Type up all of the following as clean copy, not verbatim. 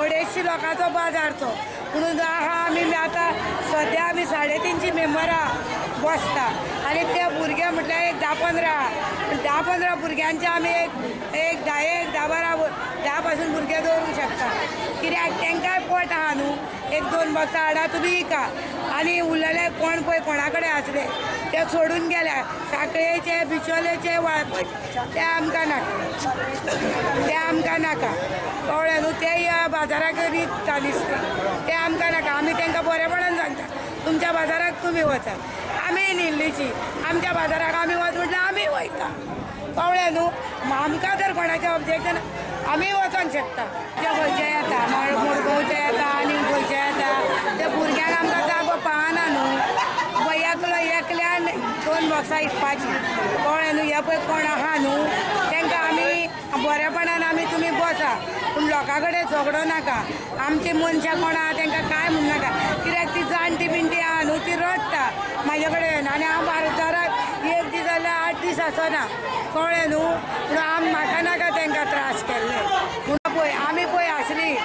अडेचशे लोकांचो बाजार तो. म्हणून आहा आमी आतां सद्या आमी 350 मेंबरां बसता आनी ते भुरगे म्हटल्यार एक 10-15, 10-15 भुरग्यांचे आमी एक एक 10 एक 10 12 10 पासून भुरगे दवरूंक शकता. कित्याक तांकांय पोट आहा न्हू. एक 2 बॉक्सां हाडा तुमी विका. आनी उरलेले कोण पळय कोणा कडेन आसले ते सोडून गेल्या. साखळेचे, बिचोलेचे, वाळपयचे ते आमकां नाका, ते आमकां नाका. कळ्ळें न्हू? ते ह्या बाजाराक विकता दिसता, ते आमकां नाका. आमी तांकां बरेपणान सांगता, तुमच्या बाजाराक तुमी वचात, आमी निल्लीची आमच्या बाजाराक आमी वच म्हटल्यार आमी वयता. कळ्ळें न्हू? आमकां जर कोणाचें ऑब्जेक्शन आमी वचोंक शकता. ते खंयचे येता, मडगांवचे येता आनी खंयचे येता, ते भुरग्यांक आमकां जागो पावना न्हू. पळय एकलो एकल्यान 2 बॉक्सां विकपाची. कळ्ळें न्हू? हे पळय कोण आहा न्हू तांकां आमी बरेपणान आमी तुमी बसा, पूण लोकां कडेन झगडो नाका. आमची मनशां कोण आहा तांकां कांय म्हण नाका, कित्याक ती जाणटी बिणटी आहा न्हू, ती रडटा म्हाजे कडेन. आनी हांव बाजाराक एक दीस जाल्यार 8 दीस आसना. कळ्ळें न्हू? पूण म्हाका नाका तांकां त्रास केल्ले. पूण पळय आमी पळय आसली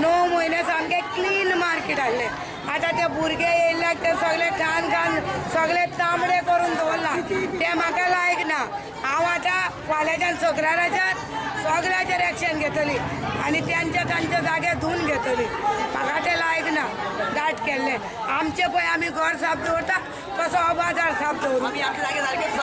9 म्हयने सामकें क्लीन मार्केट आसलें. आतां ते भुरगे येयल्याक ते सगळे खान खान सगळे तांबडे करून दवरला, ते म्हाका लायक ना. हांव आतां फाल्यांच्यान शुक्राराच्यान सगळ्याचेर एक्शन घेतली आनी तांच्या तांच्या जाग्यार धुवन घेतली. म्हाका ते लायक ना दाट केल्ले. आमचे पळय आमी घर साफ दवरता तसो हो बाजार साफ दवरू. आमी आमच्या जाग्यार सारकेच